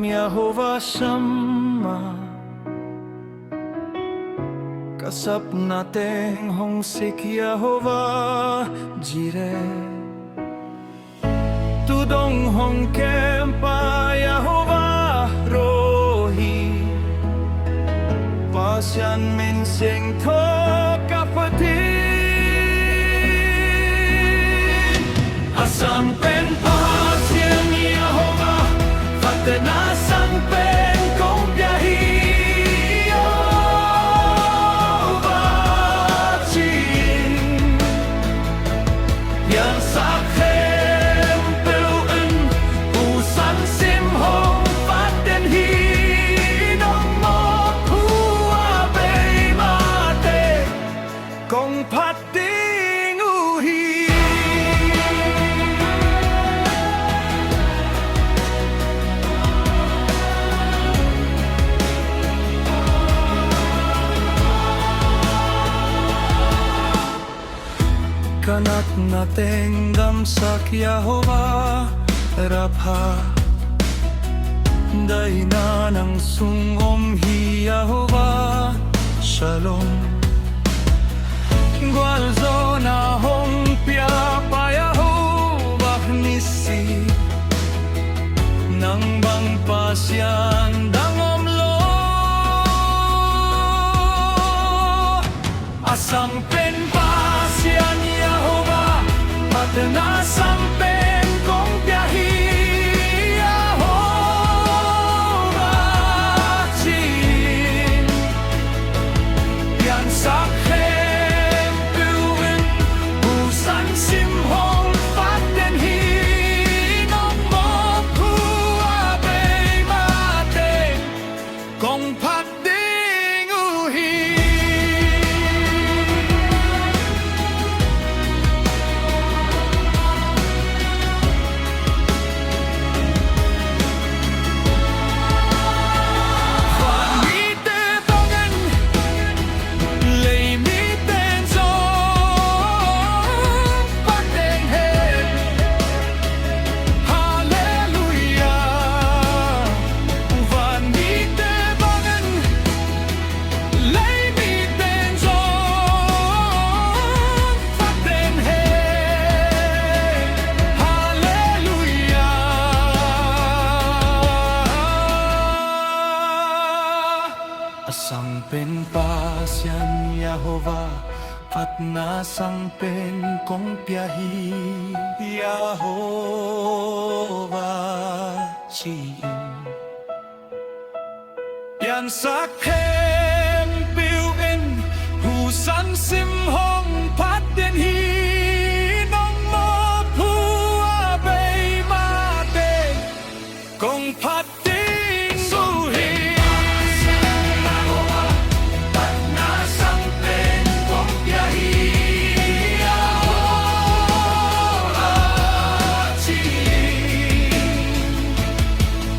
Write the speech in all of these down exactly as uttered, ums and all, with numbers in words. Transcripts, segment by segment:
Jehovah Shammah, ka sapna teng hong sik Jehovah Jireh, tu dong hong kempa Jehovah Rohi, Pasian min siangtho ka phat ding. A sang pen Pasian Jehovah, phatna sang pen kong pia hi, Jehovah ci-in, piansak khempeuh in, husan sim hong phat den hi, nong mawk hu a bei mah teh kong phat ding uh hi. Ka natna teng damsak Jehovah Rapha, daina nang sung om hi Jehovah Shalom, gualzawhna hong piapa Jehovah Nissi, nang bang Pasian dang om lo. A sang pen Pasian Jehovah, phatna sang pen kong pia hi, Jehovah ci-in, piansak khempeuh in, husan sim hong phat den hi, nong mawk hu a bei mah teh kong phat ding uh hi. Vanmite bangin, leimite zong phat den hen. Halleluia. Vanmite bangin, leimite zong phat den hen. Halleluia. A sang pen Pasian Jehovah, phatna sang pen kong pia hi, Jehovah ci-in, piansak khempeuh in, husan sim hong phat den hi, nong mawk hu a bei mah teh kong phat ding uh hi.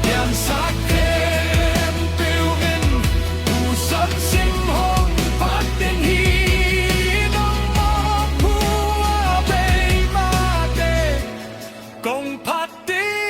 Piansak khempeuh in, husan sim hong phat den hi, nong mawk hu a bei mah teh kong phat ding